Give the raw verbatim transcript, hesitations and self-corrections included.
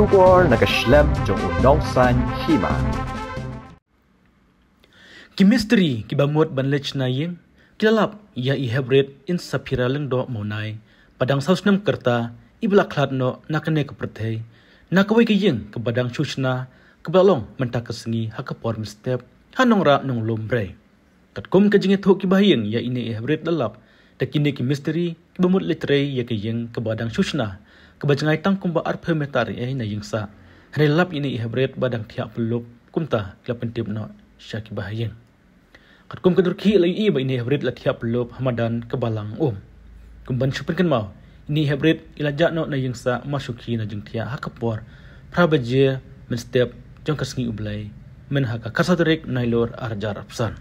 Khubor na ka shlem jong u Nongsaiñ Hima. Ki mistri kiba mut ban leit shna ïing ki la lap ïa i Heprit Insapira Lyngdoh Mawnai ba dang saw snem ka rta, iba la khlad noh na kane ka pyrthei na kawei ka ïing kaba dang shu shna, kaba la long mynta ka sngi ha ka por mynstep ha Nongrah Nonglum Bri. Katkum ka jingïathuh ki bahaïing ïa ine i Heprit la lap da kine ki mistri kiba mut leit trei ïa ka ïing kaba dang shu shna, kaba jngai tang kumba arphew meter ei na ïing sah. Hynrei la lap ine i Heprit ba dang thiah pyllup, kumta ki la pyntip noh sha ki bahaïing. Katkum ka dur khih la ïohi ba ine i Heprit la thiah pyllup ha madan kaba lang um. Kum ban shu pynkynmaw, ine i Heprit i la jah noh na ïing sah mar shu khie na jingthiah ha ka por phra baje mynstep jong ka sngi U Blei, myn ha ka khatsaw tarik Nailur arhajar arphew san.